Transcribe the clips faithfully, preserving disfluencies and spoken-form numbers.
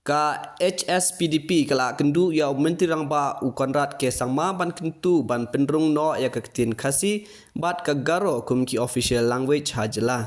Ka H S P D P ka la kynduh ïa u Myntri Rangbah u Conrad K Sangma ban kyntu ban pynrung noh ïa ka ktien Khasi bad ka Garo kum ki official language ha jylla.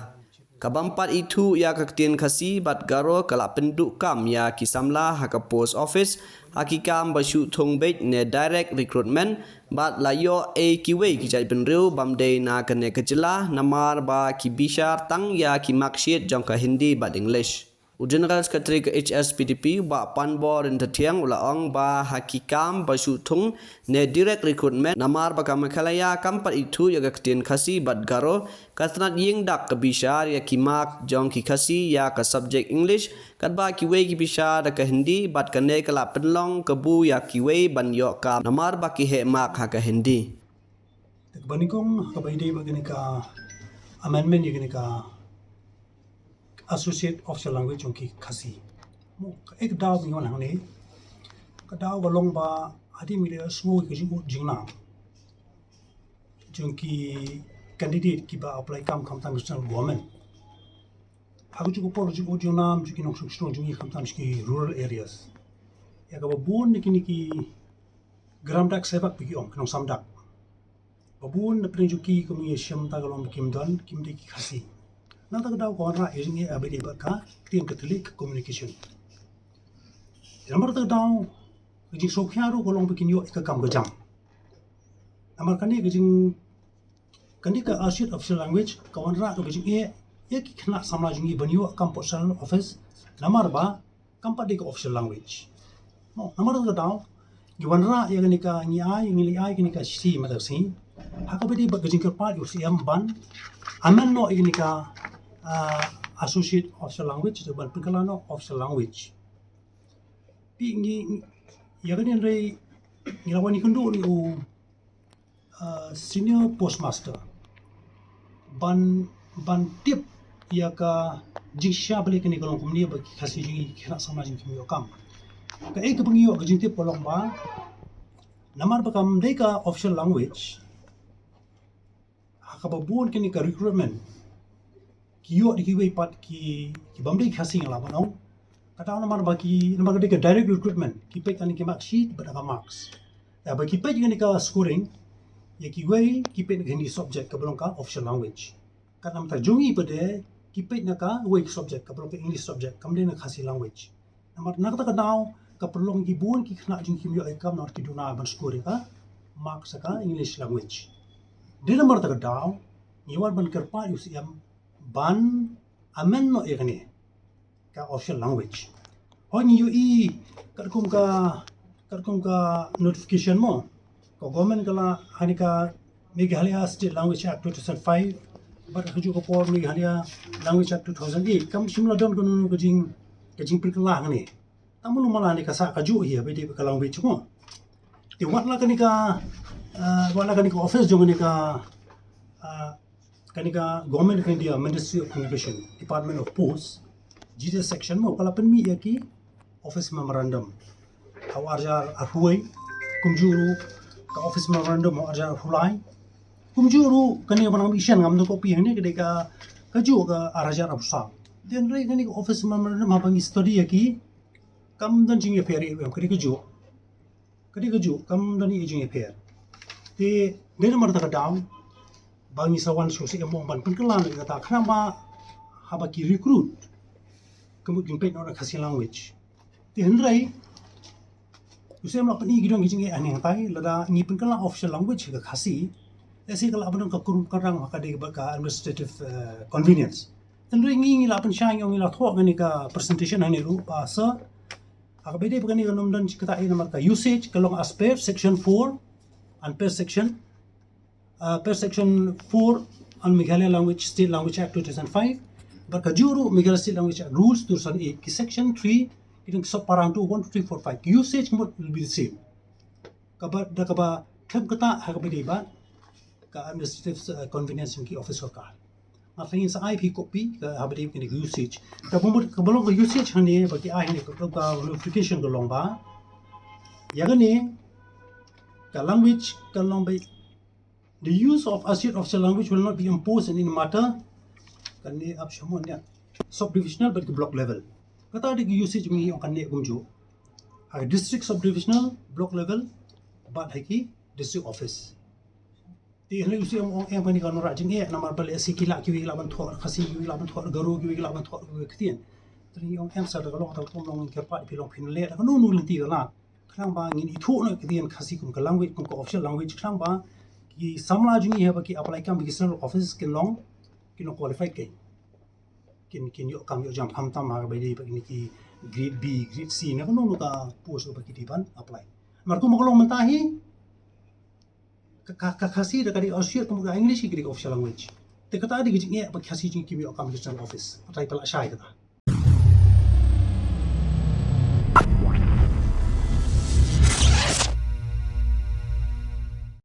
Ka bym pat ithuh ïa ka ktien Khasi bad Garo ka la pynduh kam ïa ki samla ha ka post office ha ki kam ba shu thung beit ne direct recruitment bad la ïoh ei kiwei ki jaitbynriew bym dei na kane ka jylla namar ba ki bishar tang ïa ki marksheet jong ka Hindi bad English. U General Secretary ka H S P D P, Bah Panbor Ryntathiang, u la ong ba ha ki kam ba shu thung ne direct recruitment namar ba ka Meghalaya kam pat ithuh ïa ka ktien Khasi bad Garo, ka tnat ïing dak ka bishar ïa ki mark jong ki Khasi ïa ka subject English, katba kiwei ki bishar da ka Hindi bad kane ka la pynlong kabu ïa kiwei ban ïoh kam namar ba ki heh mark ha ka Hindi. Te kaba nyngkong, kaba ïadei bad kane ka amendment ïa kane ka associate official language jong ki Khasi. Mo, ka ek daw ba ngi wan hangne, ka daw ka long ba hadien ba ngi la sngew ïa ka jingud jingnam jong ki candidate kiba apply kam khamtam sha central government. Ha kajuh ka por ka jingud jingnam jong ki nongshong shnong jong ngi khamtam sha ki rural areas. Ïa kaba bun na kine ki gram dak seh bak ba ki ong, ki nongsam dak. Ba bun na pdeng jong ki kum ngi shem ta ka long ba kim don, kim dei ki Khasi. Nangta ka daw ka wanrah ïa jingeh ha ba ïadei bad ka ktien Katholik communication. Namar ta ka daw ka jingsngewkhia ruh ka long ba kin ïoh ïa ka kam ka jam. Namar kane ka jing, kane ka associate official language ka wanrah ruh ka jingeh ïa ki khynnah samla jong ngi ban ïoh kam post office namar ba kam pat dei ka official language. Mo, namar ta ka daw ngi wanrah ïa kane ka, ngi ai, ngi la ai kane ka shithi mynta ka sngi ha kaba ïadei bad ka jingkyrpad ïa u C M ban amend noh ïa kane ka, ah, associate official language, ban pynkylla noh official language. Te ngi, ïa kane hynrei ngi la wan ïakynduh ïa u, ah, senior postmaster ban, ban tip ïa ka jingshisha balei kane ka long kumne ba ki Khasi jong ngi, ki khynnah samla jong ngi kim ïoh kam. Kaei kaba ngi ïoh ka jingtip ka long ba namar ba kam dei ka official language, ha kaba bun kane ka recruitment ki ïoh da kiwei pat ki, ki bym dei Khasi, nga lah ban ong. Ka daw namar ba ki, namar ka dei ka direct recruitment, ki peit kane ki marksheet bad ka marks. Ïa ba ki peit kane ka scoring, ïa kiwei ki peit na ka Hindi subject kaba long ka official language. Ka namar ta jong ngi pat de ki peit na kawei ka subject kaba long ka English subject, kam dei na Khasi language. Namar na kata ka daw ka pynlong ïa ki bun ki khynnah jong ngi kim ïoh ïa ka kam namar ki duna ban score ïa ka mark sa ka English language. Dei namar ta ka daw ngi wan ban kyrpad ïa u C M ban amend noh ïa kane ka official language. Hooid ngi ïohi katkum ka, katkum ka notification mo, ka government ka la ha kane ka Meghalaya State Language Act two thousand five bad ha kajuh ka por Meghalaya Language Act two thousand eight, kam shym la don kano kano ka jing, ka jingpynkylla hangne. Tang mano mala ne ka sah kajuh hi ha ba ïadei bad ka language mo. Te wat la kane ka, ah, wat la kane ka office jong kane ka, ah, kane ka Government of India, Ministry of Communication, Department of Posts, G D S section mo, ka la pynmih ïa ki office memorandum ha u arhajar arphew wei, kumjuh ruh ka office memorandum ha u arhajar arphew lai, kumjuh ruh kane ba nang mih shen, ngam don copy hangne, ka dei ka, kajuh ka arhajar arphew saw. Te hynrei kane ka office memorandum haba ngi study ïa ki, kam don jingïapher ei ei, ka dei kajuh. Ka dei kajuh, kam don ei ei jingïapher. Te dei namar ta ka daw ba ngi sa wan sha u C M ban pynkylla noh ïa kata, khnang ba haba ki recruit ka mut kin peit noh na Khasi language. Te hynrei u C M la pyni ki don ki jingeh hangne hangtai, lada ngi pynkylla official language ka Khasi, lehse ka lah ban don ka kum ka rang ha ka dei bad ka administrative, eh, convenience. Hynrei ngi, ngi la pynshai, ngi la thoh kane ka presentation hangne ruh ba sa ha kaba ïadei bad kane kan ym don shi katta ei namar ka usage ka long as per section four and per section, uh, per section four and Meghalaya Language, State Language Act two thousand five, bad kajuh ruh Meghalaya State Language Act Rules two thousand eight, ki section three ki dang sop parang tu, one, two, three, four, five. Ki usage ka mut will be the same. Kaba, da kaba khlem katta ha kaba ïadei bad ka administrative, uh, convenience jong ki office sorkar. Nga tharai ngin sa ai phi copy ka ha ba ïadei bad kane ka usage. Kaba mut, kaba long ka usage hangne ba ki ai hangne ka, ka notification ka long ba ïa kane ka language ka long ba the use of associate official language will not be imposed in any matter, kane ap shamon ïa subdivisional bad ki block level. Kata dei ki usage jong ngi ong kan neh kumjuh ha district, subdivisional, block level bad ha ki district office. Te hynrei u shu ong em kane ka nongrah jingeh namar ba lehse ki lah kiwei ki lah ban thoh Khasi, kiwei ki lah ban thoh Garo, kiwei ki lah ban thoh kiwei ktien. Te ngi ong em sa da ka long ta kum long kyrpad phi long phin leh da kano kano lynti ka lad khnang ba ngin ithuh noh ktien Khasi kum ka language, kum ka official language khnang ba ki samla jong ngi haba ki apply kam ki central office kin long, kin long qualified kein. Kin, kin ïoh kam ïoh jam khamtam ha kaba ïadei bad kine ki grade B, grade C, ne kano kano ka post kaba ki dei ban apply. Namar kumba ka long mynta hi ka, ka, ka Khasi da ka dei associate, kumba ka English hi ka dei ka official language. Te kata dei ka jingeh ba Khasi jong ngi kim ïoh kam ha ki central office. Kata i pynlait shai kata.